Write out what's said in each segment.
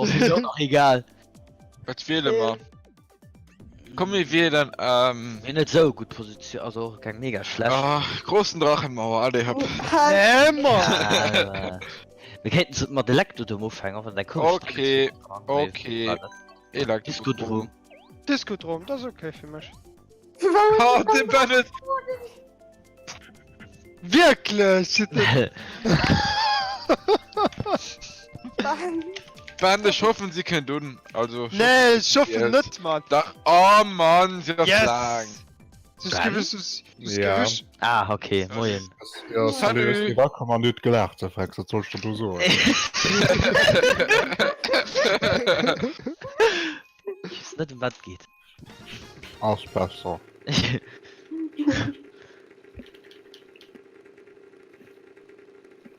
Och mir och nach egal. Wat wiele mer? Komm mir wielen ähm. Mir net sou gutt Positioun, also och keng mega schlecht. Ah, großen Drachenmauer, allez hopp. Nee, Mann! Mir kéinten se mat Elektrodom ufänken, och wann dat komesch Okay, okay. Discodrom. Discodrom, dat ass okay fir mech. Oh, de Bennett! Wierklech? Ben, ech hoffen si kënnt un. Also, Nee, ech hoffen net, Mann. Dach, oh Mann, si ass Yes! laang. Soss Ben? giff ech, soss soss Ja. giff ech. Ah, okay, moien. Ja, salut, Salut. ech sinn erakomm an dir hutt gelaacht, sou Frex, wat soll ech der do soen? Ech weess net, ëm wat et geet. Ass besser.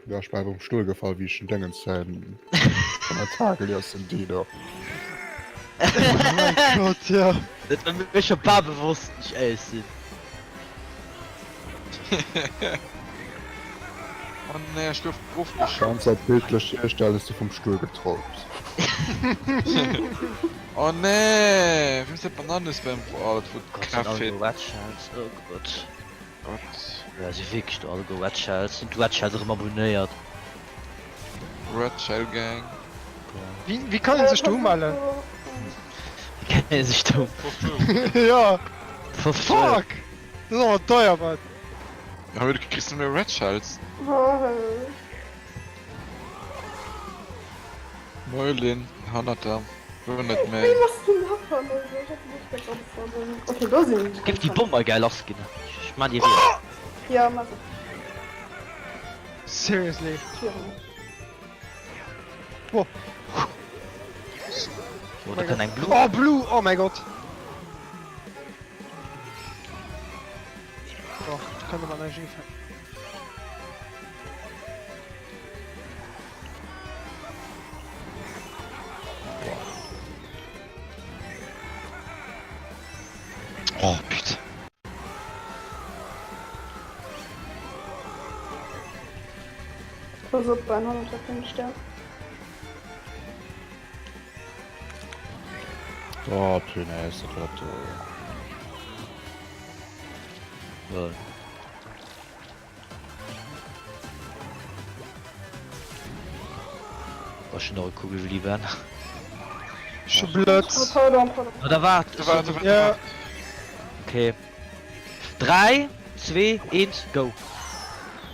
Ja, ech war vum Stull gefall, wéi ech den Déngens säin Kommentar gelies hunn, Dino. Oh mein Gott, ja. Dat war mir scho bal bewosst, wann ech éierlech sinn. Oh nee, ech gouf ofgeschoss. Ganz dat bildlech hierstellen, ech si vum Stull getrollt. Oh nee, wéi se Bananes beim oh dat wor Gott, sind Café. alleguer Red Shells, oh Gott. Gott. Ja, si wierklech do alleguer Red Shells. Sinn d'Red Shells erëm abonnéiert? Red Shell Gang. Wéi, wéi kann een sech do umellen? Wéi kann ee sech do. Ja. 50 Euro. Fuck! Dat ass awer deier, Mann. Ja, mee du kriss nëmme Red Shells. Moin Lynn, hannert der. Wou net méi. Wéi bass du nach hanne sou? Ech hat mech grad ganz verloren. Okay, do sinn ech. Giff déi Bomm mei geil lass ginn. Ech man déi riets. Ja, mach se. Seriously? Virun. Wow. Oh, da kann eng Blue. Oh, Blue! Oh mein Gott! Oh, da kann man näischt ufänken. Oh putain. Pass op, Ben, hannert der kënnt Stär. Oh, punaise, dat war do. Lol. Oh, ech hunn och e Kugelwilli, Ben. Ech hu Blëtz. Oh, pardon, pardon. Oder waart. Da waart, da waart, da Ja. waart. Okay. 3, 2, 1, go!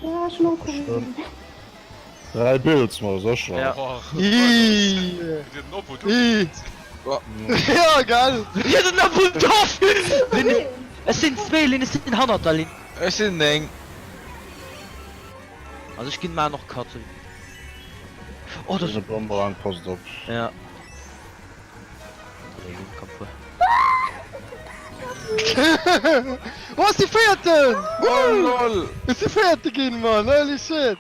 Ja, ech hunn och e Kugelwilli. 3 Builds, ma sécher. Ja. Ih. Ih. Ja, gell? Hie den Abundorf! Ech sinn zwee, Lynn, ech sinn hannert der Lynn. Ech sinn 9. Also ech ginn mar och Katzen. Oh das De Bumerang passt op. Ja. Lynn, komm vor. Oh, ech si Véierten! Oh lol! Ech si Véierte ginn, Mann! Holy shit!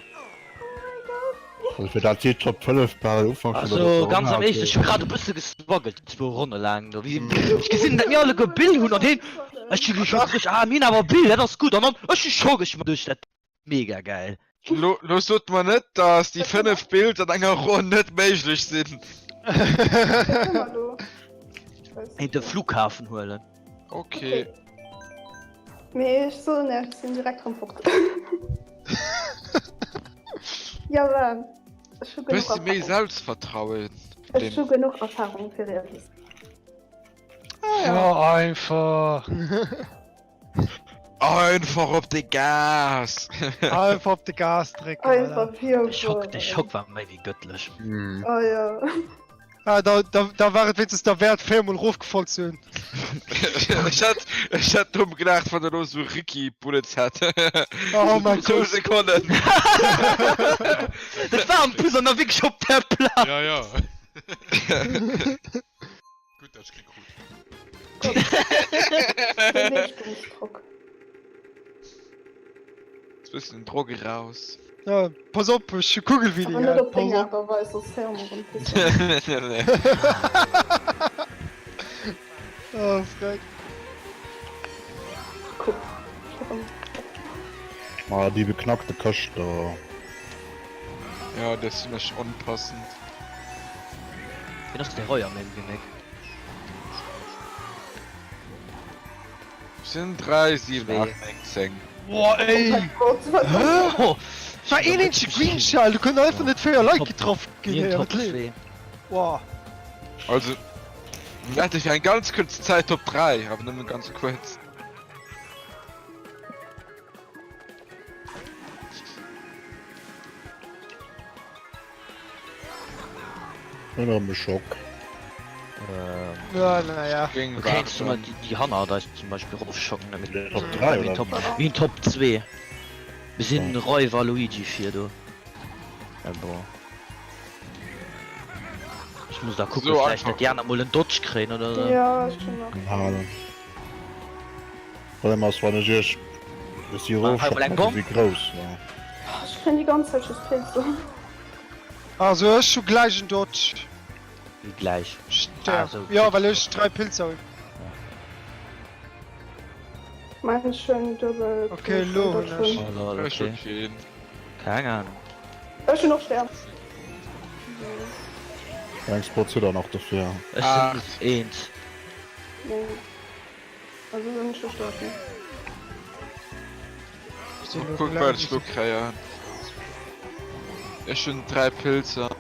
Also fir dat si Top 5 bal Ufank vun der Also ganz am Ronn Eescht, ech hu grad e bësse gestruggelt zwou Ronne laang do wéi ech gesinn dat mir alleguer Bill hunn an heen ech hu geschoss ah mir hunn awer Bill dat ass gutt an dann ech hu schockeg mat duerch dat mega gäil. Lo lo sot mer net dass déi 5 Builds an enger Ronn net méiglech sinn. Een de Flughafen huelen. Okay. Mee ech soen Iech, ech sinn direkt rëm fort. Ja, well ech hu genuch Bëssi méi Erfahrung. Selbstvertrauen. Ech hu genuch Erfahrung fir Realismus. Oh, einfach. Einfach op de Gas! Einfach op de Gas drécken. Einfach De Schock, de Schock war méi wéi gëttlech. Oh ja. Ah, da, da, da war et wéinstens derwäert, véiermol erofgefall ze hunn. Ech hätt, ech hätt domm gelaacht, wann en elo sou Ricky Bullets hätt. Oh mein Zwou Gott. Sekonnen. Dat war am Plus an der wierklech op der Plaz. Ja, ja. Gutt, dat ech kee krut. De Leeschtungsdrock. Bëssen Drock eraus. Ja, pass op, ech hu Kugelwilli, Awer net gell? op deng Pass Aart op. a Weis, soss héiere mer erëm Pissen. Oh, freck. Kuck. Ech hab erëm. Ah, déi beknackte Këscht do. Ja, dat ass zimmlech onpassend. Wien ass de Roy an mengem Genéck? Sinn 3, 7, 8, 9, 10. Boah ey! Hä? Et war een eenzege Green Shell, do kënnen einfach net 4 Leit getraff ginn, Mir ey, Top wat leeft? 2. Boah. Also, mir hate fir eng ganz kuerz Zäit Top 3, awer nëmmen ganz kuerz. Hun erem e Schock. Ja, naja. Géing Du kéints du waarden. mal déi hannert eis zum Beispill rofschocken, damit Top 3 mir oder? Top, mir Top 2. Mir sinn Roy a Luigi fir do. Ja, bon. Ech muss da kucken, So vläicht einfach. dat déi aner mol en Dodge kréien oder sou. Ja, ech schon nach. Halen. Problem ass wann ech iech bis si Hei mol eng rofschocken, Bomm. si grouss. Ja. Ech kréien déi ganz Zäit just Pilze. Also ech hu gläich en Dodge. Wéi gläich? Stär. Ah, sou. Jo, well ech 3 Pilzer hunn. Mein schön duebel. Okay, lo hunn ech. Oh lol, Ech hu okay. keen. Keng Ahnung. Ech hunn och Stär. Eng Spot huet der nach dofir. Ech sinn eent. Nee. Also sinn ech gestorben. Mal kucken wat ech lo kréien. Ech hunn 3 Pilzer.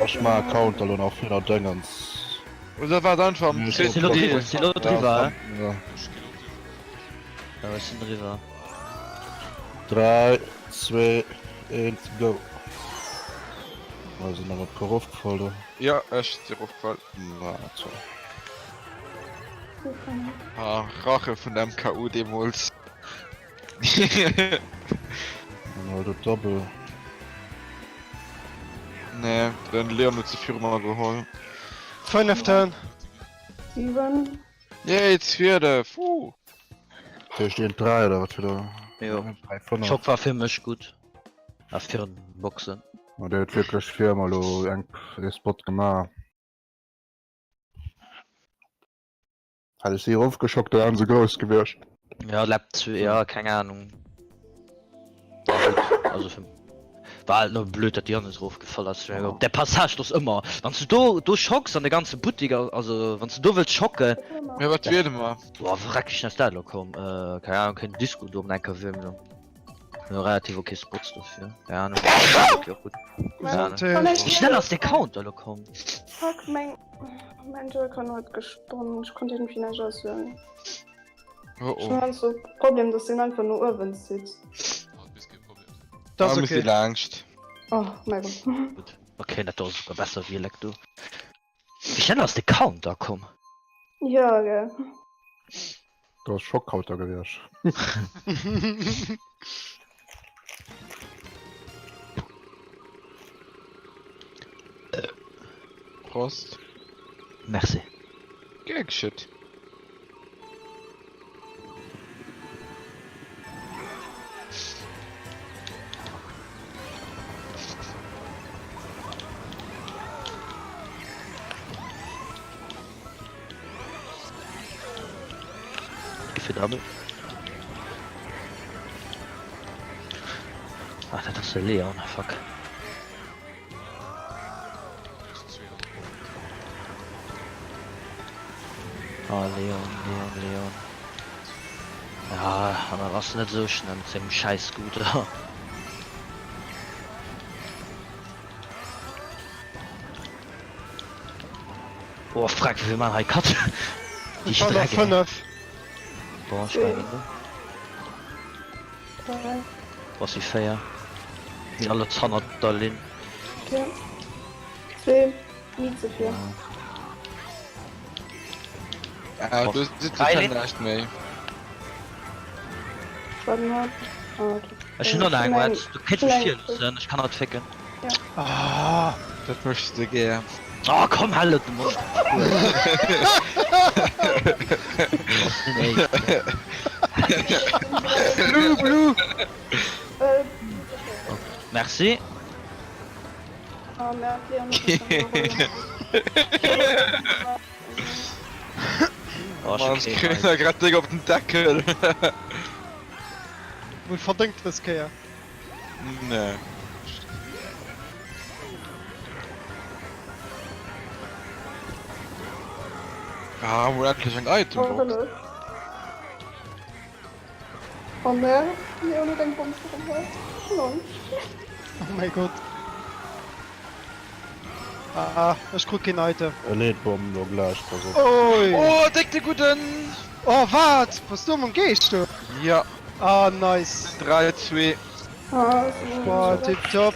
Ech maache Counter lo nach fir der Déngens. Oder waart einfach am Ech sinn lo driwwer, ech sinn lo driwwer, hä? Ja. Ja, ech sinn driwwer. 3, 2, 1, go! Oh, sinn awer e puer erofgefall do. Jo, ech si erofgefall. Na toll. Ah, Rache vun der MKU deemols. An halt et Double. Nee, den Leon huet se viru mer geholl. Fënneften. 7. Yay, 12! Woo! Dat heescht 1, 3 oder wat fir der? Jo. 3, 5. Schock war fir mech gutt. A virun Boxen. Ma der huet wierklech fir emmer elo eng ee Spot gemaach. Hätt ech si erofgeschockt, da wären se grouss gewiescht. Ja, Lap 2, ja, keng Ahnung. War gutt, also fir war halt nur blöd, dat déi aner erofgefall ass. Op der Passage do ass ëmmer, wann s du do do schocks an de ganze Buttik, also wann s du do wëlls schocken. Ja, wat wiele mer? Boah, wou wéi schnell ass dat elo komm? Äh, keng Ahnung, kéint Disco do eng Kéier wielen. Jo, relativ okay Spots dofir. Keine Ahnung. Okay, och gut. Keine Ahnung. Wéi schnell ass de Counter elo komm? Fuck, meng, mein Joy-Con huet gesponnen. Ech konnt irgendwie näischt auswählen. Oh Ech oh. hunn heiansdo Problem, dass deen einfach no uewen zitt. Ah, du bist kein Problem. Das Ah, ist muss okay. déi laangscht. Oh, mein Gott. Gut. Okay, dat do ass souguer besser wéi Elec do. Wéi schnell ass de Counter komm? Ja, gell. Dat ass Schockcounter gewiescht. Prost. Merci. Gär geschitt. Fir Double. Ach, dat ass de Leon, fuck. Ah, Leon, Leon, Leon. Ja, awer ass net esou schnell mat sengem schäiss Scooter. Oh, freck, wéi vill man hei Cut? Déi Strecke. 5. Bon, ech bleiwen do. Was si 4. Sinn alle zannert der Linn. Okay. 2, Mieze 4. Ah, du sitzt näischt méi. Ech hunn och nach eng, waart, du kéints mech virloossen, ech kann hatt fécken. Ah. Dat méchs de gär. Oh komm, hal elo de Mond! Blue, blue! Merci. Oh merde, Leon huet mech schon iwwerholt. Oh, Mann, ech kréien der grad déck op den Deckel. Wuel verdéngt dës Kéier. Nee. Ah, mol endlech eng Itembox. Oh merde, Leon huet eng Bomm virum Haus. Lol. Oh mäi Gott. Ah, ech krut keen Item. E leet Bomm lo gläich, pass op. Oi. Oh, déck de gudden! Oh wat? Bass du am Geescht do? Ja. Ah nice. 3, 2. Ah, Boah, tipptopp.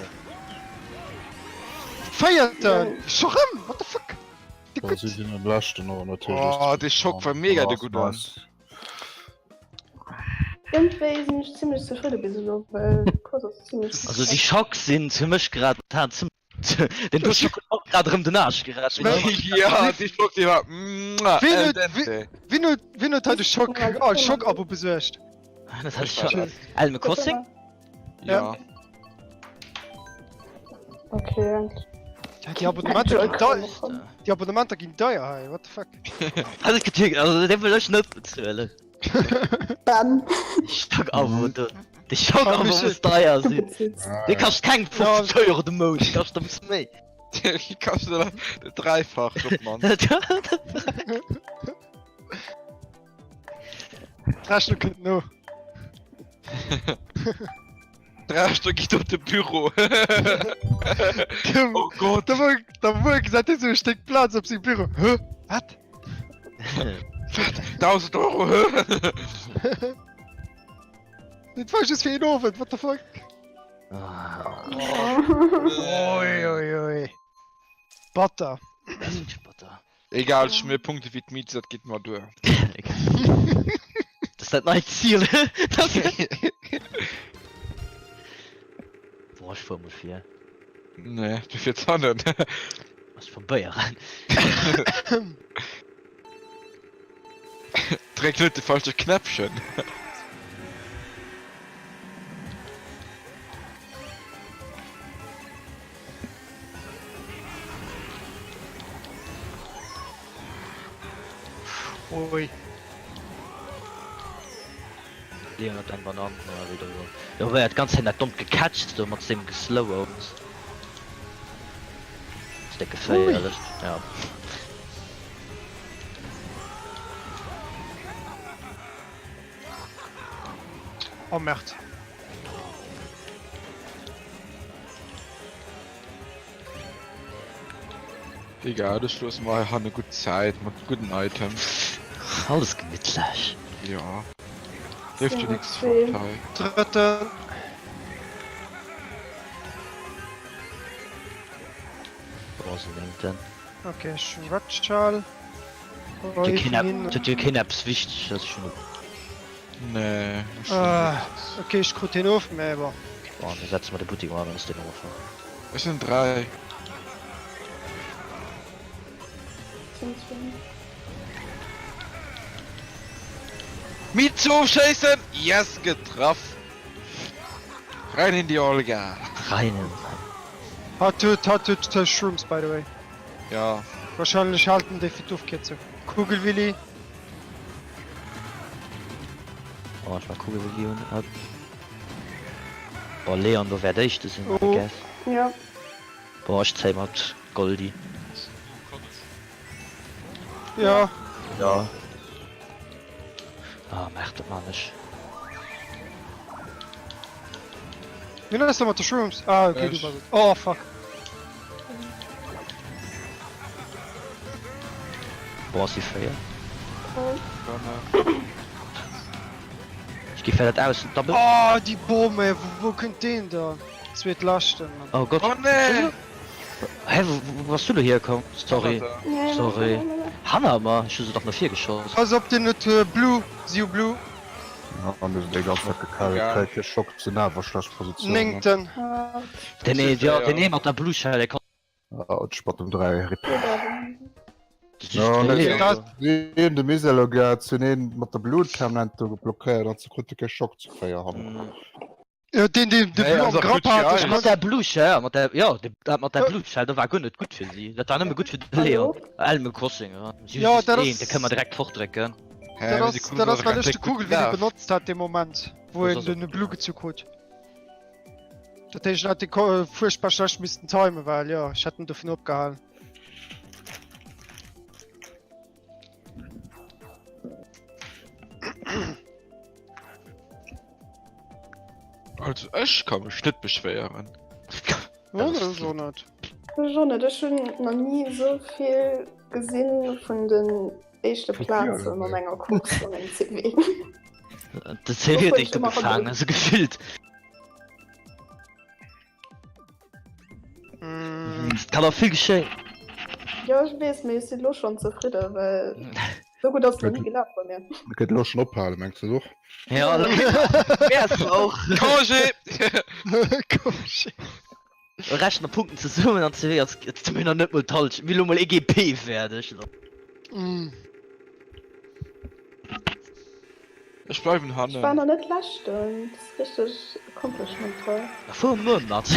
Véierten! Scho rëm? What the fuck? Déck Da gutt. si sinn am leschten och natierlech. Oh, dee Schock war mega de gudden. Iergendwéi sinn ech zimlech zefridde bis elo, well d'Course ass zimlech. Also déi Schocks sinn fir mech grad momentan zimlech. Den do Schock huet och grad erëm den Aarsch gerett. Ja, dee Schock dee war mwah, Wien al huet, dente. wien huet, wien huet hei de Schock, oh, Schock-Abo besuergt? Dat hat ech schon. Elme Crossing? Ja. Okay. Ja, déi Abonnementer ginn deier. Déi Abonnementer ginn deier hei, what the fuck? Also, gëtt also dee wëll ech net bezuelen. Ben. Schock-Abo, du. De Schock-Abo muss deier sinn. Dee kascht keng 50 Euro de Mount, dee kascht e bësse méi. Dee kascht dat Dräifacht op d'mannst. D'Rechnung kënnt no. D'Rechnung geet op de Büro. Oh Gott. Da wuer, da wuer gesäit hie sou e Stéck Plaz op sengem Büro. Hä? Wat? 1000 Euro, hä? Dat war just fir een Owend, what the fuck? Oi, oi, oi. Batter. Dat ass wierklech batter. Egal, ech hu méi Punkte wéi d'Miz, dat geet mer duer. Dat ass dat neit Ziel. Boah, ech fuer mol vir. Nee, du fiers hannen. Ech probéieren. Dréck net de falsche Knäppchen. Ui. Leon hat eng Banann, ja, wéi do. Jo, wéi hat ganz Zäit dat dommt gecatcht do mat sengem Geslowoms. Ass déck geféierlech, ja. Oh merde. Egal, ech loosse mer hei hanne gutt Zäit mat gudden Items. Alles gemittlech. Jo. Leeft jo nix fort hei. Drëtten. Boah, se néngten. Ok, ech Redshell. Huet jo keen eppes Wichteges schon op. Nee. Ok, ech krut hien of, mä bon. Bon, da setze mer de Buttek mol an, dann ass deen och of. Ech sinn 3. Miz ofschéissen! Yes, getraff! Rein in die Olga! Rein in. Hat huet, hat huet Shrooms by the way. Ja. Wahrscheinlech halten déi fir d'Ofkierzung. Kugelwilli. Oh, ech war Kugelwilli un. Up. Boah, Leon, do wäert éischte sinn, I Oh. guess. Ja. Boah, ech zéi mat Goldi. Ja. Ja. Ah, mach dat man ech. Wien ass da mat de Shrooms? Ah, okay, du Ech. bass et. Oh, fuck. Boah, ass déi 4. Ech gi fir dat aus Double. Oh, déi Bomm, ey. Wou, wou kënnt deen da? Zweet Leschten, Mann. Oh Gott. Oh nee! Hä, wou, wou bass du lo hierkomm? Sorry. Sorry. Hanner mer? Ech hu se dach no vir geschoss. Pass op, deen huet Blue. Si hu Blue. An du déi ganz Zeit gecarried, Egal. kréit fir Schock sinn awer schlecht Positiounen. Néngten. Den ee, jo, den ee mat der Blue Shell, dee konnt. Ah, und ech mat dem 3 RIP. Das ist No, de net Leon. dat- Wien de Miselo gehat, hunn een mat der Blut permanent do geblockéiert an ze krute ke Schock ze 4 hannen. Mm. Jo, deen, deen de Nee, Blue am also Grapp gutt hat, geil. ech Mat der Blue Shell, mat der, jo, de, dat mat der Blue Shell, dat war guer net gutt fir si. Dat war nëmme gutt fir de Leon. Elme Crossing, ja. Si Ja, just dat een, ass- de kënne mer direkt fortdrécken. Hä, Dat mee ass, déi Kugel dat ass ass well ech de direkt gutt Kugelwilli gelaf. benotzt hat dee Moment, wou Das en ass den och- Blue gezu krut. Dat heescht, en hat de Ko fuerchtbar schlecht missten timen, well jo, ech hätt en dovun opgehalen. Also ech ka mech net beschwéieren. Ech och net. Ech och net. Ech hunn nach ni esou vill gesinn vun den éischte Plazen an enger Course an engem CW. De CW huet dech do gefaangen, esou gefillt. Mm. Et kann och vill geschéien. Jo, ech weess, mee ech sinn elo schonn zefridde, well esou gutt ass et nach ni gelaf bei mir. Mir kënnt elo schonn ophalen, mengs de och? Ja, wär's och. Congé! Congé. Rechnen der Punkten zesummen an CW ass et mir nach net mol d'Halschent. Mir elo mol ee GP fäerdeg. Mm. Ech bleiwen Ech war hannen. nach net leschten, dat ass richteg Accomplishment hei. Da fuer muer mat.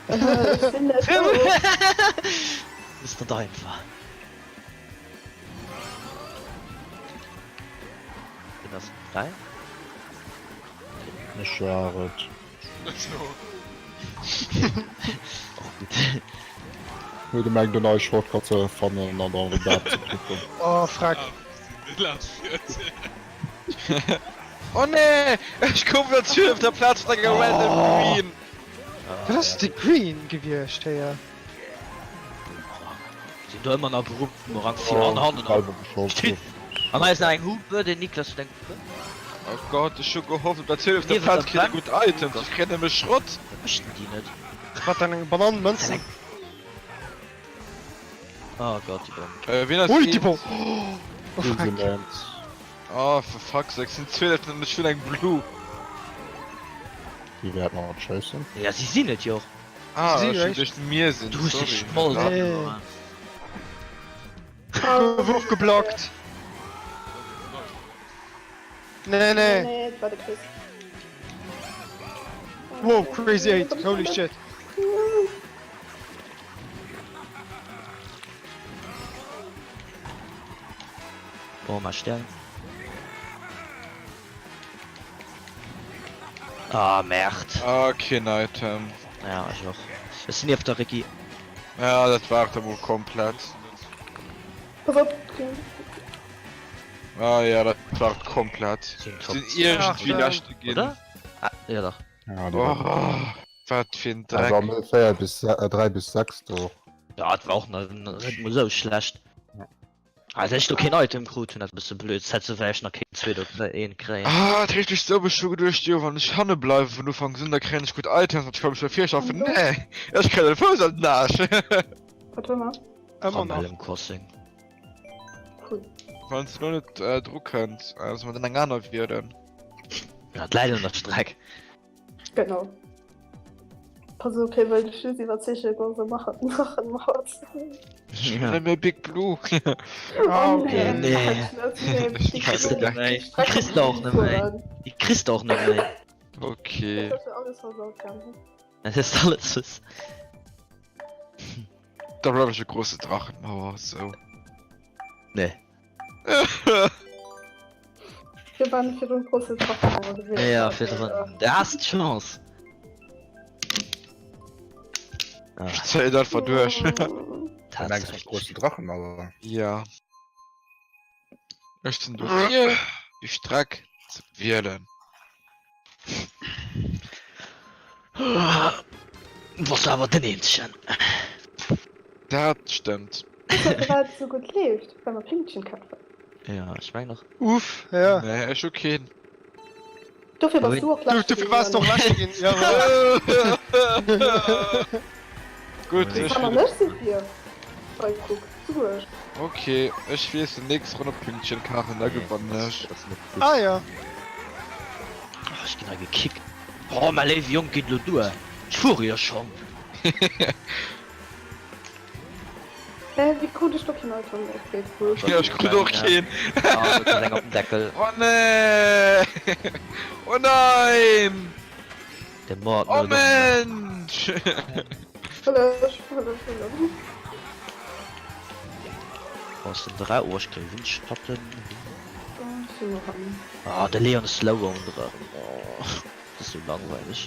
Ech sinn net do. Ass net einfach. Wien ass 3? Ech war et. Ech och. Och gutt. Hu gemengt en neie Shortcut ze fannen an dann erëm dat ze klicken. Oh freck. Oh nee! Ech koum der Tür op der Plaz vun enger random Green. Wat ass de Green gewiescht héier? Sinn do ëmmer nach Bumerang vir an hannen an. An hei ass nach eng Hupe, den Niklas huet eng Hupe. Oh Gott, ech hu gehofft op der Tür op der Plaz kritt e gutt Items, ech kréien nëmme Schrott. Wat mécht denn déi net? Wat dann eng Banann Mënzen? Oh Gott, déi Bomm. Äh, wien ass Ui, déi eent? Bomm! Oh, Easy fuck. Mans. Oh, for fuck's sake, sinn 12 an ech hunn eng Blue. Déi wäerten nach schéissen. Ja, si sinn et jo och. Ah, Si ech hunn réischt. geduecht mir sinn, Du hues dech sorry. voll Nee. verloren. Gouf och geblockt. Nee, nee. Nee, et war de Chris. Wow, crazy 8, holy shit. Oh, mal Stern. Ah, Merd. Ah, keen Item. Ja, ech och. Ech sinn nieft der Ricky. Ja, dat war et emol komplett. Pass op. Ah ja, dat war et komplett. Sinn Top Sinn iergendwéi Leschte ginn. Oder? Ah, ja dach. Ja, déi war- Oh, wat fir en Also Dreck. am 4 bis 3 bis 6 do. Ja, dat war och net net mol sou schlecht. Also ech do keen Item krut hunn, dat bësse blöd. Hätt se vläicht nach keen zweet oder een kréien. Ah, dat heescht ech sou ech hu geduecht, jo wann ech hanne bleiwe vun Ufank un, da kréien ech gutt Items an ech ka mech dofir schaffen. Nee, ech kréien de Fouss an den Aarsch. Wat hu mer? Ëmmer nach. Rammelem Crossing. Cool. Wann s du lo net dru kënns, solle mer dann eng aner wielen? Dat läit un der Streck. Genau. Pass op, hie wëll dech just iwwerzeegen, goe se maachen Drachenmord. Ech hunn net méi Big Blue. Ah, Oh okay. nee, Nee. nee, Déi kriss de net méi. Déi kriss de och net méi. Déi kriss de och net méi. Okay. Dat ass alles versaut, Gabi. Dat ass alles vers. Da bleif ech e grosse Drachenmauer, sou. Nee. Wir waren virdrun grosse Drachenmauer gewiescht. Ja, virdrun. Du has d'Chance. Ah, Ech zéien einfach duerch. dat Mengst ass du echt großen Drachenmauer? Ja. Ech sinn dofir, déi Streck ze wielen. Wars du awer den eenzegen. Dat stëmmt. Firwat et sou gutt leeft, well mer Pünktchen kafen. Ja, ech mengen och. Uff, ja. Nee, ech hu keen. Dofir bass du och Du, leschte dofir waars du och leschte ginn, ja voilà. Gutt, ech Kann wielen. ech si vir. Hei kuck, souguer ech. Ok, ech wiesselen nächst Ronn op Pünktchen kachen, da gewannen ech. Ah ja. Oh, ech ginn hei gekickt. Oh, mäi léiwe Jong, geet elo duer. Ech fuere jo schonn. Hä, wéi krut ech do keen Item? Ok, cool. Jo, ech krut och keen. Ah, do kriss eng op den Deckel. Oh nee! Oh nein! De Mord Oh no dem. Mensch! Hëllef, hëllef, hëllef. Aus den 3 Oh, ech kréie Windschatten. Oh, ech sinn och am. Ah, de Leon Slow-Own erëm. Oh, dat ass sou langweileg.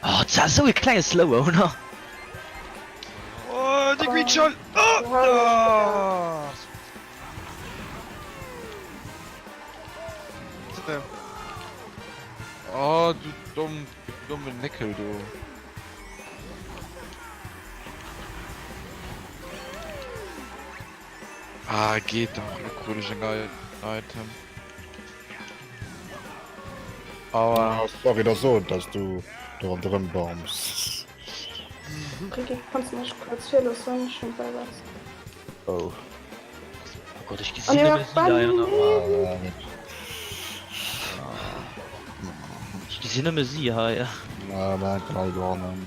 Oh, dat war sou e klenge Slow-Owner. Oh, de Green Shell! Oh! Oh! So. Oh du domm, dommen Néckel do. Ah geet dach, lo krut ech en Item. Aua. Ah, sorry, da sot, dass du do ronderëm bombs. Ricky, kanns du mech kuerz virloossen? Ech hunn bal was. Oh. Oh Gott, ech Oh gesinn nee, nëmme si hei an der. Ah, nee. Ech gesinn nëmme si hei. Na, mir hänken all dohannen.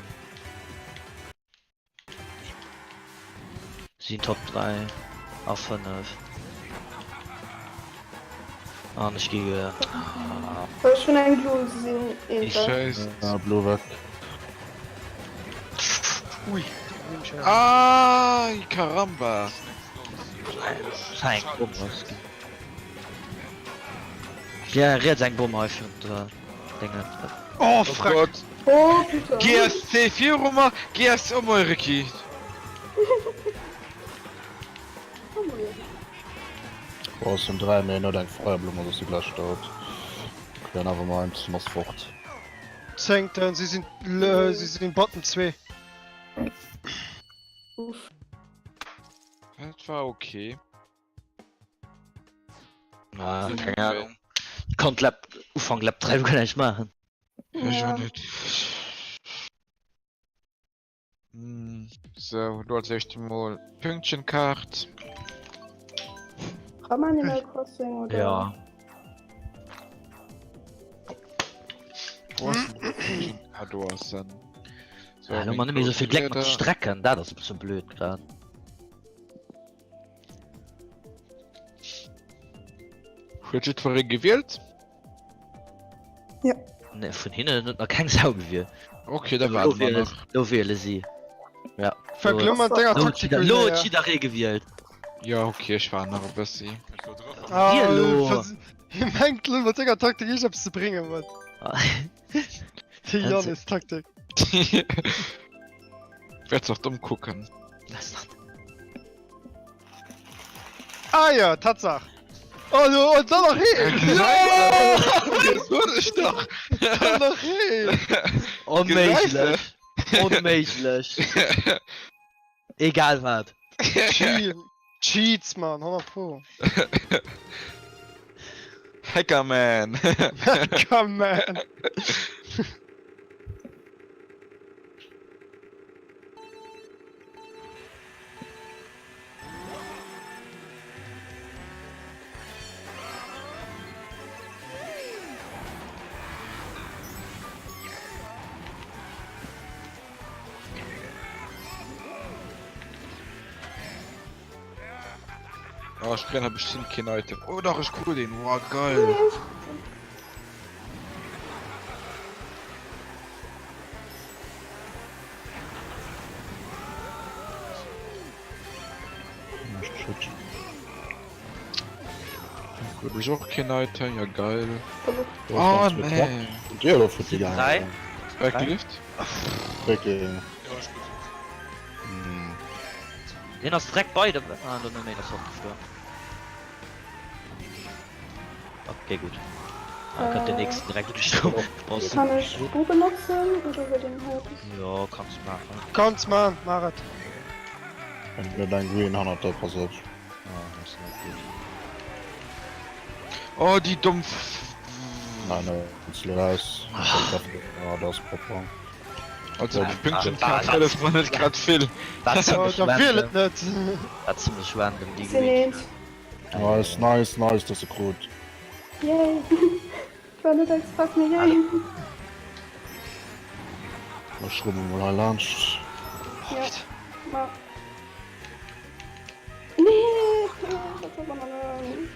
Sinn Top 3 a 5. An ech gi ge. Ech hunn eng Blue, se sinn eenter. Scheiss. Ah, Blue weg. Ui. Ay, caramba! Eng Bomm ass gi. Ja, riets eng Bomm hei virun der Déngen. Oh Oh freck! Gott! Oh putain. GSC viru mer, GSC oh moi Ricky! Oh moi. Oh, es sind 3 mee en huet eng Feierblumm, also ass si gläich dout. Okay, never mind, en ass fort. Zéngten, si sinn, si sinn Bottom 2. Uff. Dat war okay. Ah, keng Ahnung. Konnt Lap, Ufank Lap 3 guer näischt maachen. Ech Ja. och net. Sou, lo als éischt emol Pünktchenkaart. Rëm Animal Crossing oder? Ja. Wo ass denn die Pünktchen? Ah, do ass en. So, Ah, lo meng man net méi esou vill Gléck mat de Blieder. Strecken, dat ass e bësse blöd grad. Huet jiddweree gewielt? Ja. Nee, vun hinnen huet nach keng Sau gewielt. Okay, da Lo waarde mer wiele, nach. lo wiele si. Ja. Fänk lo mat denger Lo huet Taktik jidder, un, lo huet ja. jidderee gewielt. Ja, okay, ech waarden nach e bëssi. Ah, Wiel lo. vers- Hie mengt lo mat senger Taktik iergendeppes ze bréngen, wat? Déi Jannis Taktik. Wäerts och domm kucken. Ah ja, Tatsaach. Oh, lo, und dann nach heen! Ja! Das sot ech dach! Dann nach heen! Onméiglech. Onméiglech. Egal wat. Che Cheats, Mann, 100 Pro. Hackerman! Hackerman! Oh, ech kréien hei bestimmt keen Item. Oh dach, ech krut een. Wow, geil. Shit. Krut ech och keen Item. Ja, geil. Do Oh, ass ganz nee. Und dir oder futti Sind drei? gegangen? Backlift? Wirklich. Ja, ich gut. Hm. Deen ass direkt bei dem. Ah, nee, nee, das ass fortgefuer. Okay, gut. Dann könnt den nächsten direkt durch. Kann ech Bu benotzen oder wird den hei eppes? Ja, kannst du machen. Kannst man, mach et. Wenn du dein Green hannert der pass op. Ah, das ist nicht gut. Oh, déi domm F. Nein, nein, jetzt raus. Ja, das ist proper. Also, Ah, Pünktchen-Kaart hëlleft mer net grad vill. War Oh, ziemlich da wiel et random. net. War ziemlich random, die Sinn Green. eent. Nice, nice, nice, dass du krut. Yay. War net express, mee yay. Da schrubben wir mal hei laanscht. Ja. Ma. Nee, dat war Bananen.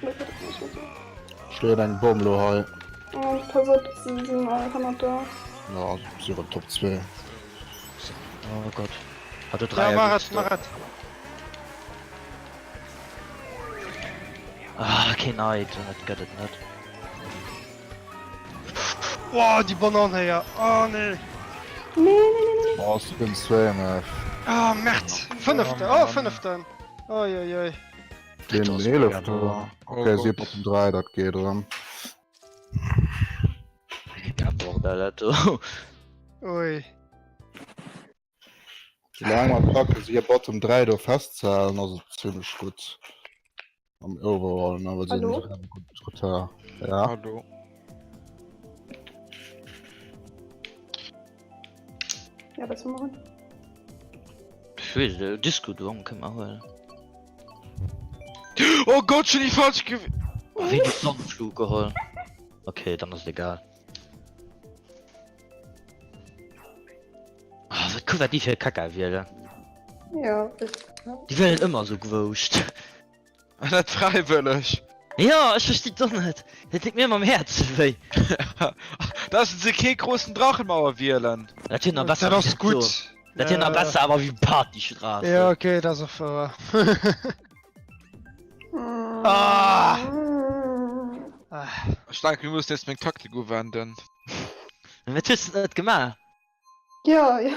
Schleet eng Bomm lo hei. Oh, pass op, si sinn all hannert der. Ja, si erëm Top 2. Oh Gott. Hat du Ja, Dreier mach gut et, mach et. Ah, keen Item, dat gëtt et net. Boah, déi Banan héier. Oh nee. Nee, nee, nee, nee, nee. Oh, si sinn zwee, mä. Ah, Merd. Fënneften, oh, fënneften. Oi, oi, oi. Den eelefte. Okay, si op den 3, dat geet erëm. Modell dat do. Ui. Soulaang mer packen se hir Bottom 3 do festzehalen ass et zimlech gutt am Overall, ne, well se hunn Hallo? e gutt Retard. Ja. Hallo. Ja, wat soll mer hunn? Ech weess net, Disco Dome kënne mer huelen. Oh Gott, schon déi falsch gew. Oh, wéi de Sonnenflug geholl. Okay, dann ass et egal. Ah, wat kuck wat déi fir Kacka wielen. Ja, ech. Déi wielen ëmmer sou gewouscht. An dat fräiwëlleg. Jo, ech verstinn et och net. Dat deet mir ëmmer am Häerze wéi. Dass se kee großen Drachenmauer wielen. Dat wier nach besser Dat wéi ass dat do. gutt. Dat wier nach besser awer wéi Partystraße. Ja, okay, dat ass och wouer. Ah! Ah. Ech denken, mir mussen jetzt meng Taktik uwenden. Wat hues de net gemaach? Ja, ja.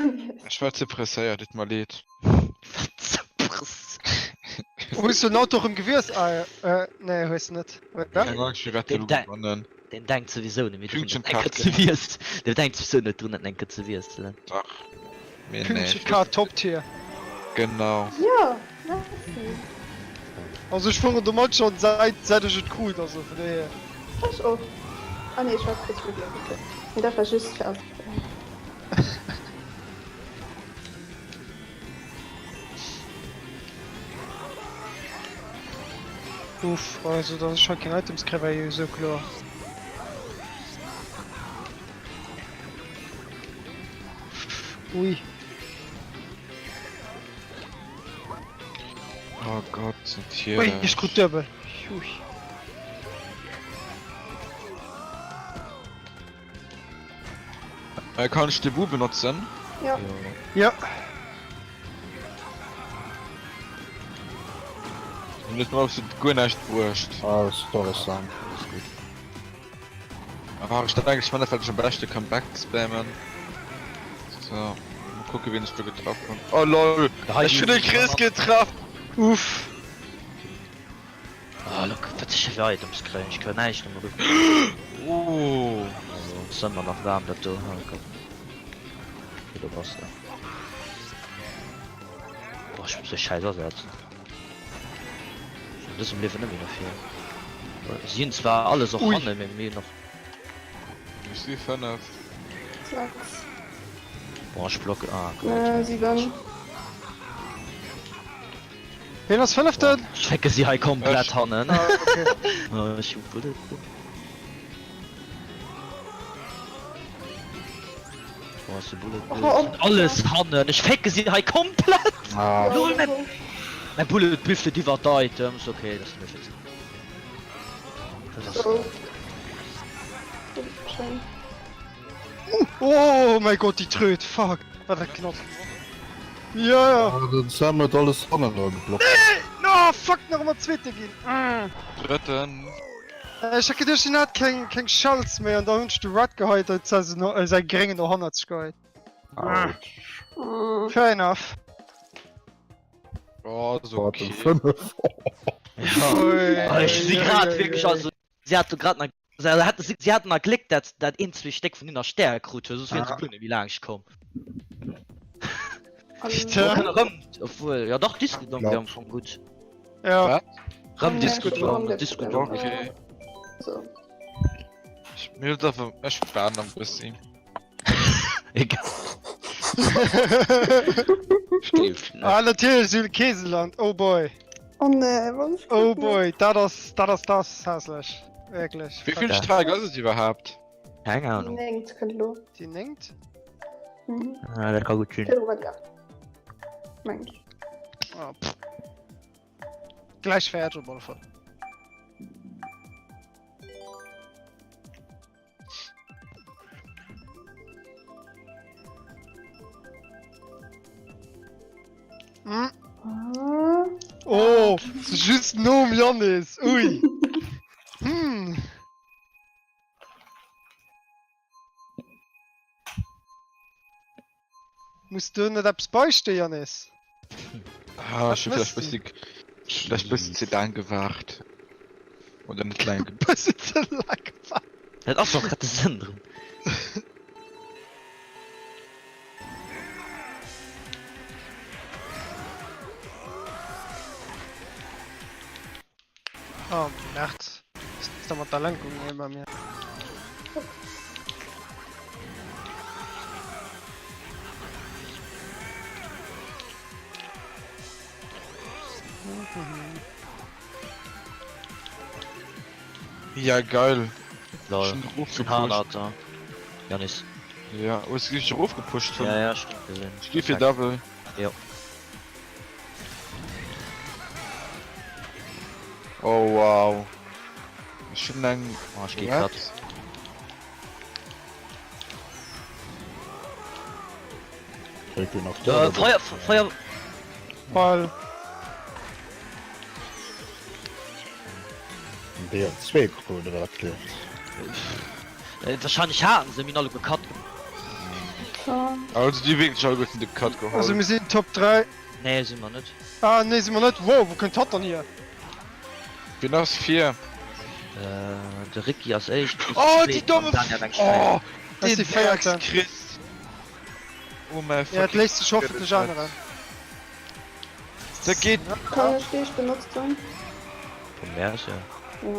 Ech war ze presséiert, et mer leed. Wat ze presséiert? Hues du den Auto erëm gewiesst? Ah, ja. Äh, nee, hues de net. Oder? Keng Angscht, mir wäerten Den elo Denk- gewannen. Den denkt souwisou net méi drun, Pünktchen dat eng Kéier Karte. ze wiesselen. Den denkt souwisou net drun, dat eng Kéier ze wiesselen. Dach. Mee nee. Pünktchen K Top Tier. Genau. Ja, merci. Also ech fueren domat schon säit säit ech et krut, also vun dohier. Ech och. Ah nee, ech war kuerz Review, okay. Mee dat war just fir anzeféieren. Uff, also dass ech hei keng Items kréien war jo esou kloer. Ui. Oh Gott, Ui, natierlech. ech krut duebel. Ui. Äh, kann ech de Bu benotzen? Ja. Ja. Hun huet mir absolut guer näischt bruecht. Ah, sorry Sam. Alles gutt. Ah, ech denken, ech man dat, wat ech am beschte kann backspammen. So, mal kucken, wen ech do getraff hun. Oh lol, ech hun de Chris getraff! Uff. Oh, look, wat ech fir Items kréien, ech kréien näischt am Rücken. Oh. Also, ass ëmmer nach waarm dat do. Oh Gott. Okay, do bass de. Boah, ech muss dee Schäiss asetzen. An dësem Liewen net méi derfir. Si hunn zwar alles och hanne, mee mir hunn och. Ech si 5. 6. Boah, ech blocken. Ah, Gott. 7. Ween ass fënneften? Ech fecke si hei komplett hannen. Ah, okay. Oh, ech hu Bullet. Boah, ass de Bullet. Oh, op. Alles hannen. Ech fecke si hei komplett. Ah, Lol, mein, mein Bullet büffelt iwwer d'Items. Okay, das ist mir fix. Das ass So. Schön. Oh mäi Gott, déi Tröd, fuck, war dat knapp. Ja, ja. Ah, den Sam huet alles hannen dra geblockt. Nee! No, fuck, nach ëmmer Zweete ginn. Mm. Drëtten. Ech hat geduecht, hien hat keng, keng Shells méi an da hunn ech de Red geheit, huet säi, no, säi Gréngen no hannerzeg geheit. Autsch. Mm. Fair enough. Oh, ass Warte, okay. 5. Ja. Ui, Ah, ech si ui, grad ui, wierklech, ui. also si hat do grad nach, se hat, si haten nach Gléck, dat dat een, zwee Stéck vun hinner Stäre krut huet, soss wieren se guer net méi laanscht komm. Putain. Rëm, obwuel, ja dach, Disco-Dong wär am Fong gutt. Ja. Wat? Rëm Ja, Disco-Dong, Rëm Disco-Dong. Okay. So. Ech, mir huet einfach, ech waarden nach e bëssi. Egal. Schleef net. Ah, natierlech, si hunn Keeseland, oh boy. Oh nee, wann ech Oh boy, dat ass, dat ass, dat ass hässlech. Wierklech. Wéi vill Streik ass et iwwerhaapt? Keng Ahnung. Néngt kënnt elo. Déi néngt? Mhm. Ah, dat ka gutt sinn. Virdru war déi 8. Mengen ech. Ah, pff. Gläich fäerdeg op alle Fall. Hm. Ah. Oh, just nom Jannis. Ui. Hm. Muss do net eppes beichten, Jannis? Ah, ech hu Was vläicht bëssi, vläicht bëssi ze laang gewaart. Oder net laang genuch. Bëssi ze laang gewaart. Dat ass och grad de Sënn drun. Oh Merd. Was ist da mat der Lenkung hei bei mir? Ja geil. Lol. Schon Sinn rofgepusht. hart, Alter. Janis. Ja, hues du wéi ech erofgepusht hunn? Ja, ja, ech hunn gesinn. Ech gi fir Double. Jo. Oh wow. Ech hunn eng. Oh, ech gi cut. Äh, Feuer, Feuer! Ball. Déi hat zwee krut oder wat kleft? Äh, wahrscheinlich haten se mir alle gecut. Also déi wierklech alleguerten de Cut geholl. Also mir sinn Top 3. Nee, si mer net. Ah nee si mer net. Wow, wou kënnt hatt dann hier? Wien ass vir? Äh, de Ricky ass éischt. Oh, déi domme Oh, Das den si Véierten. Chris. Oh mein Ja, et léisst sech hoffentlech änneren. Da geet. Kann ech dech benotzen? Vum Märchen. Ja.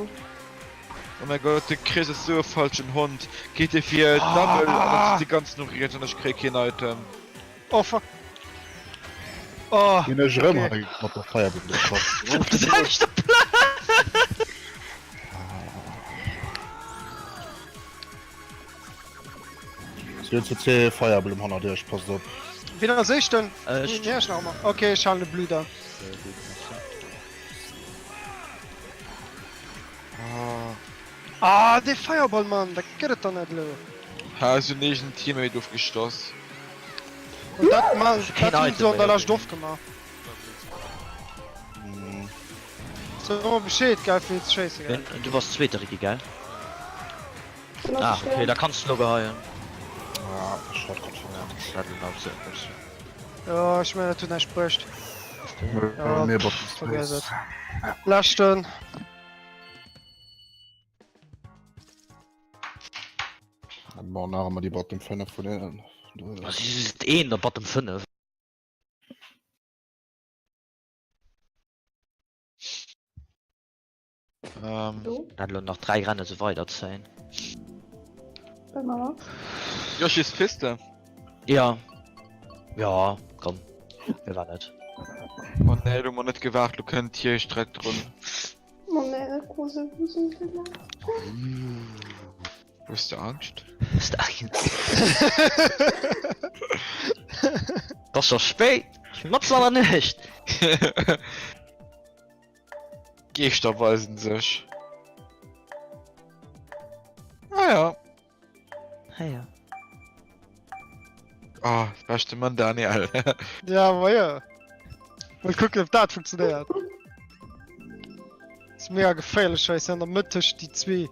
Oh mein Gott, de Chris ass sou e falschen Hond. Geet e fir Double an dann ass de ganz no riets an ech kréie keen Item. Oh fuck. Oh. Ginn ech erëm Okay. hei mat der Feierbomb geschoss. Op der selwechter Plaz! Si hunn zu zwee Feierblumm hannert iech, passt op. Wien ass éischten? Ech. Nee, ech nach ëmmer. Okay, ech halen de Blue dann. Ah, dee Fireball, Mann, dat gëtt et dann net elo. Ha, ech hunn eegen Teammate ofgestoss. Und dat, Mann, Keen dat hunn Item se an der méi. Lescht ofgemaach. So mol Bescheed, gell, fir ze schéissen, gell. Du bass Zweete, Ricky, gell? Ah, okay, da kanns du lo geheien. Ah, Shotgun verkackt. Dat lo op se. Ja, ech mengen, dat huet näischt bruecht. Ja, Mir pff, bottom vergiss space. et. Leschten. Bon, nach ëmmer déi Bottom 5 vun hinnen. Was ist een der Bottom 5? Ähm. Du? Dat lo nach 3 Rennen se weider zéien. Bei Mama? Yoshis Piste. Ja. Ja, komm. Mir war net. Oh nee, du mer net gewaart, du kënnt hier Streck drun. Oh nee, große Busen. Hues de Angscht? Hues de Angscht? Et ass scho spéit. Ech bin matzen an der Nuecht. D'Geeschter weisen sech. Ah ja. Ah ja. Ah, beschte Mann Daniel. Ja, ma jo. Mol kucken, ob dat funktionéiert. Ass mega geféierlech, well ech sinn an der Mëtt tëscht déi zwee.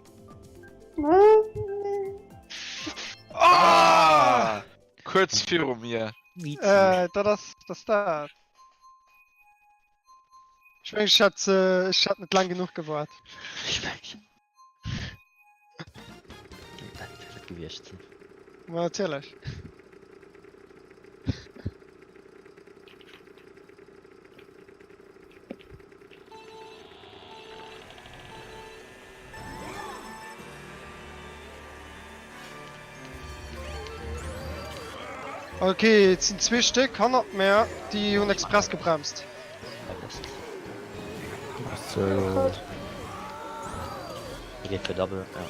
Ah! Kuerz viru mir. Äh, dat ass, dat ass dat. Ech mengen, ech hätt, ech hätt net laang genuch gewaart. Ech mengen. Dat wäert et gewiescht sinn. Ma natierlech. Okay, et sinn zwee Stéck hannert mär, déi hunn express gebremst. Geet fir Double, ja.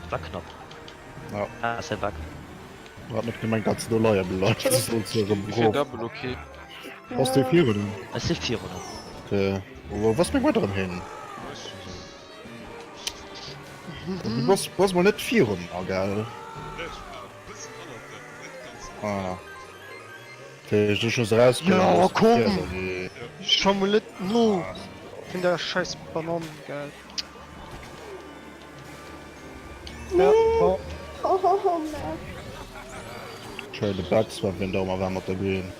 War knapp. Ja. Ah, ass e Bug. Hat net gemengt dat se do leie bleift. Fir Double, okay. Bass du virun? Ech si virun. Okay. Wo was meng weiterem hin? Du bass, bass mol net virun, ah, gell? Ah. Okay, ech muss raus. Ja, komm! Scho mol net no vun der scheiß Banann, gell? Ja, bon. Oh, oh, oh, Mann. Schöne Backswap, wenn da mal war mat der Green.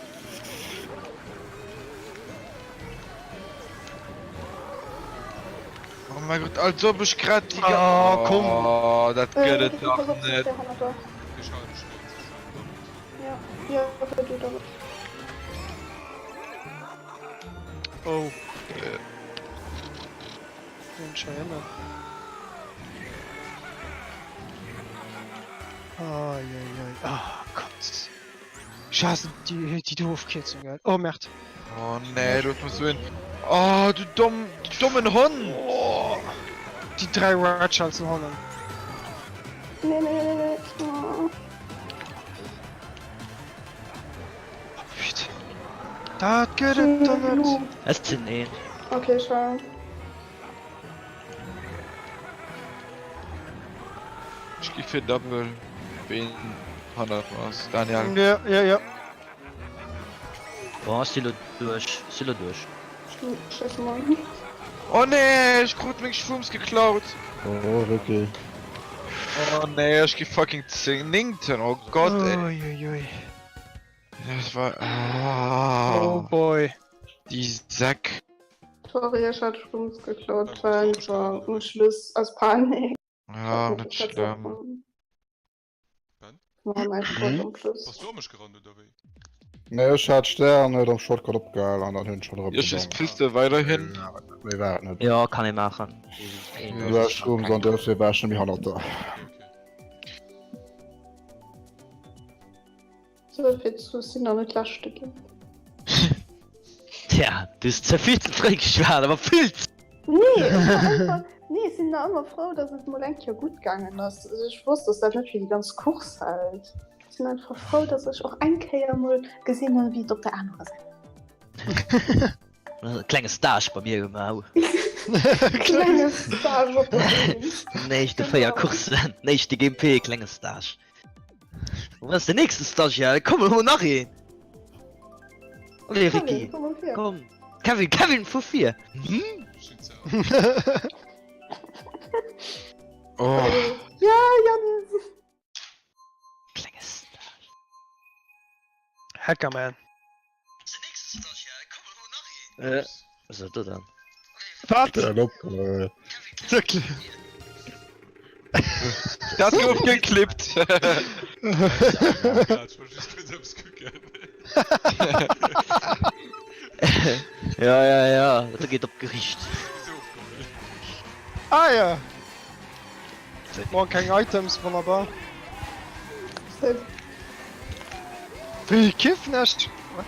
Oh. mäi Gott, als ob ech grad déi ga. Oh, komm. Oh, dat gëtt et dach net. Ech halen dech net, ech halen doppelt. Ja, ja, well du doppelt. Oh. Mensch, hei ënnen. Ai, ai, ai. Oh Gott. Ech haassen déi, déi do Ofkierzung, gell. Oh, Merde. Oh nee, du hues mech sou en. Oh, du domm, du dommen Hond! Oh, déi 3 Red Shells do hannen. Nee, nee, nee, nee. Oh. Oh, putain. Dat gëtt et der net. Et sinn een. Okay, schau. Ech gi fir Double, ween hannert mer ass. Daniel. Ja, ja, ja. Bon, ech si lo duerch, ech si lo duerch. Tschüss, Mann. Oh nee, ech krut meng Shrooms geklaut. Oh, Ricky. Oh nee, ech gi fucking 10, néngten, oh Gott, ey. Ui, ui, ui. Das war. Ah, Oh boy. Die Säck. Sorry, ech hat Shrooms geklaut, war einfach um Schluss aus Panik. Ja, net schlimm. Ben? War mein Sport am Schluss. Bass du a mech gerannt oder wéi? Nee, ech hat Stär an huet am Shortcut opgehal an dann hunn ech schon erëm Ech is Piste weiderhin. Ja, méi war et net. Jo, kann ee maachen. Du hast Shrooms an dofir war ech net méi hannert der. Okay, okay. Sou vill zu sinn nach net leschte ginn. Tja, du hues ze vill ze fréi geschwat, awer vill ze. Nee, ech war einfach, nee, ech sinn nach ëmmer frou, dass et mol eng Kéier gutt gaangen ass. Also ech wosst, dass dat net fir déi ganz Course hält. Ech sinn einfach frou, dass ech och eng Kéier mol gesinn hunn, wéi et op der anerer Säit. Klenge Stage bei mir gemaach. Klenge Stage op der Bühn. Néischte 4 Coursen, néischte GP, klenge Stage. Wo ass den nächsten Stagiaire? Komm, hol nach een! Allez, Ricky, komm. Kevin, Kevin, vu vir! Hm? Oh. Ja, Janis! Klenge Stage. Hackerman. Äh, was ist das dann? Wat? Stell op, äh. Wirklich? Dat gouf geklippt! Ech wollt just kurz eppes kucken. Ja, ja, ja, dat geet op d'Gericht. Ah ja! Bon, keng Items, wonnerbar. Wéi kiffen ech? What?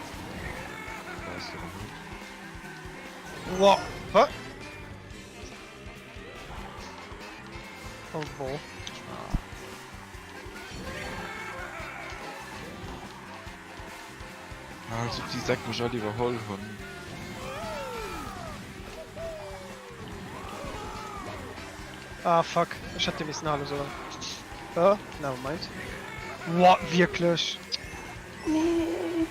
Wow. Hä? Oh bon. Ah, als ob déi Säck mech all iwwerholl hunn. Ah fuck, ech hätt dee missen hale sollen. Oh, never mind. What, wierklech? Nee.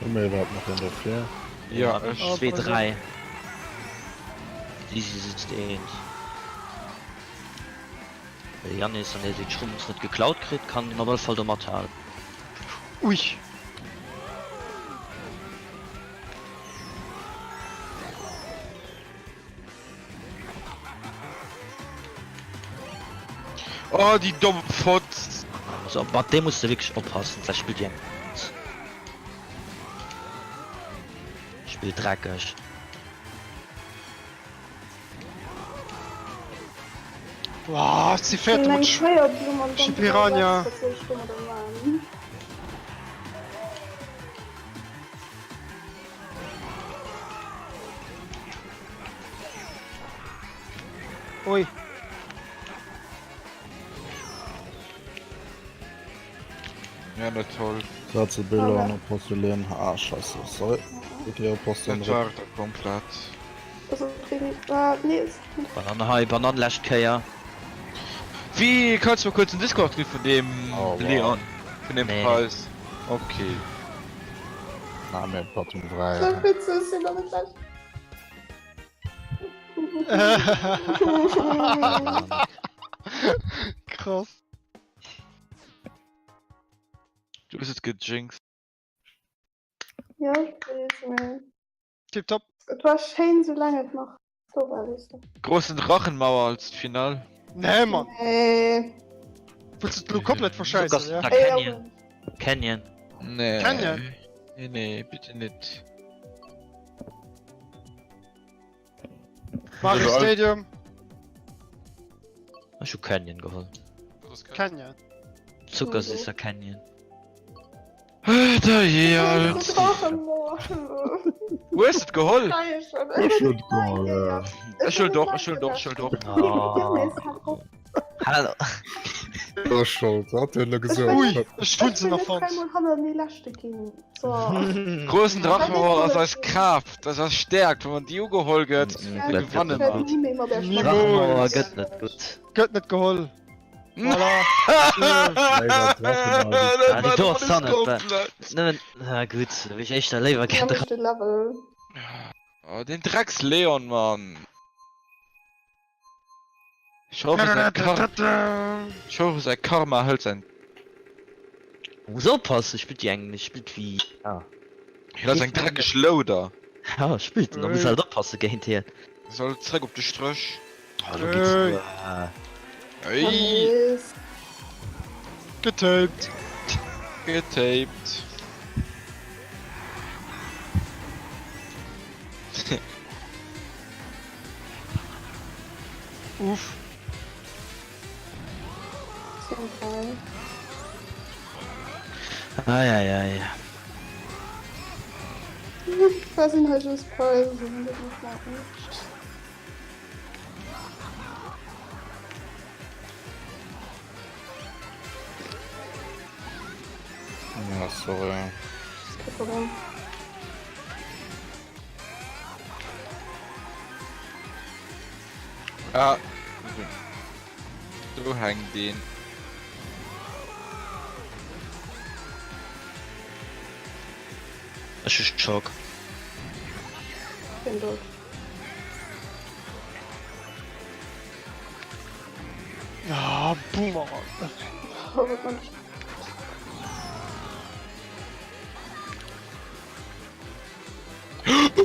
Hu mir iwwerhaapt nach een dofir? Ja, ech. 2, 3. Easy sitzt eent. De Yannis, wann dee seng Schrummels net geklaut kritt, kann op alle Fall do mathalen. Ui. Oh, déi domm Fotz! Also mat deem muss de wierklech oppassen, vläicht spillt déi eng Spillt dreckeg. Boah, si fäert Eng mat Feierblumm an dann Piranha. Was soll ich domadder man? Ui. Ja, na toll. Satze Biller an Apostelen. Ah, scheiße. Sorry. Okay, Apostelen. Dat war et da komplett. Also, kriegen, ah, nee, ist Banann hei, Banann lescht Kéier. Wéi kanns du mer kuerz den Discord gi vun deem Oh, wow. Leon? Vun deem Nee. Preis? Okay. Na, mir Bottom 3. So witzig, sind doch nicht gleich. Krass. Du hues et gejinxt. Ja, ech weess, mee. Tipptopp. Et war schéin, soulaang et nach do war, weess de. Großen Drachenmauer als Final. Nee, Mann. Nee. Wëlls du d'elo komplett verschäissen, ja? Canyon. Canyon. Nee. Canyon? Nee, nee, bitte net. Mario Stadium. Ech hu Canyon geholl. Canyon. Zuckersüsser Canyon. Da je alt. Hues et geholl? Ech hunn et geholl, ja. Ech huel doch, ech huel doch, ech huel doch. Hallo. Du ass schold, hat hien elo gesot. Ui, ech hunn se nach fonnt. Großen Drachenmauer ass eis Kraaft, ass eis Stärkt, wann déi ugeholl gëtt, da gewanne mer. Drachenmauer gëtt net gutt. Gëtt net geholl. Voilà. Ah, déi do ass dann net. Nëmmen, na gutt, da wéi ech éischter léiwer gär Level. Oh, den Drecks Leon, Mann. Ich hoffe, sein, Kar ich hoffe, sein Karma hält sein. Muss oppassen, spillt déi eng, spillt wéi. Ah. Hien ass eng dreckeg Louder. Ja, spillt en, da muss halt oppasse géint hien. Soll zréck op de Stréch. Oh, lo geht's duer. Ey. Getaped. Getaped. Uff. Ei, ei, ei. Was sind halt just Preise? Das muss man nicht. Ja, sorry. Kein Problem. Ah. Do hänkt een. Ech hu Schock. Bin dot. Ah, Boomer. Oh, wat man.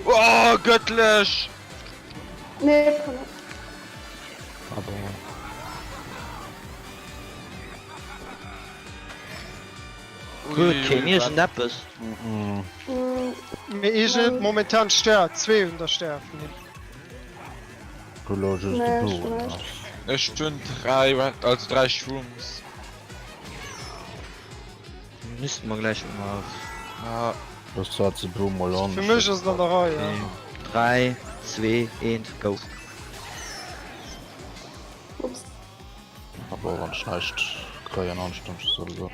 Oh, göttlech! Nee, kann net. Ah bon. Gutt, keen iergendeppes. Mee eegent momentan Stär, 2 un der Stär vun him. Nee, ech net. Ech hunn 3, also 3 Shrooms. Missten mer gläich emmer. Ah. Fir mech ass et an der Rei, ja. 3, 2, 1, go! Ups. Aber wann ech näischt kréien anstänneg sowieso.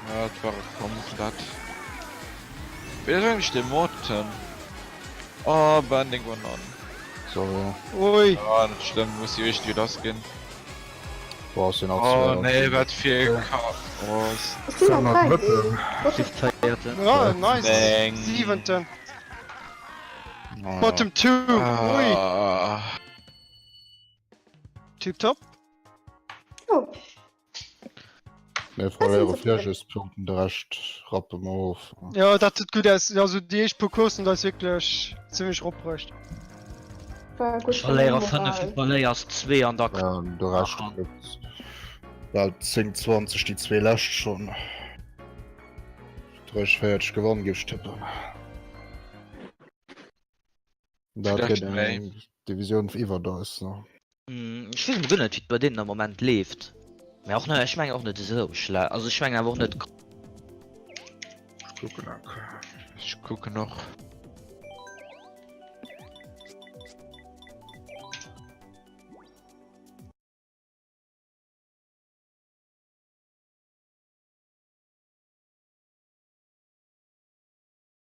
Ja, et war et komplett. Wéi ass eigentlech de Morton? Oh, Bending one on. Sorry. Ui. Ah, net schlëmm, muss jo iergendwéi lass ginn. Boah, sinn auch Oh nee, wat fir e Chaos. Ech sinn am 3. What the Véierten. Ja, nice. Neng. Siwenten. Bottom 2. Ui. Ah. Tiptop. Oh. Mir verléiere vläch just Punkten, de Rescht rappe mer of. Jo, dat huet gutt aus. Also déi éischt puer Courssen huet eis wierklech zimmlech eropbruecht. War gutt Ech fir meng verléiere 5, du Moral. verléiers 2 an da. Ja, an de Rescht gëtt bal 10, 20, déi zwee lescht schonn. 30, 40 gewannen, géif ech tippen. Dat Vielleicht gëtt méi. eng Divisioun iwwert eis, ne? Ech weess emol guer net wéi et bei deenen am Moment leeft. Mä och net, ech mengen och net esou schle, also ech mengen awer och net. Ech kucken eng Kéier. Ech kucken och.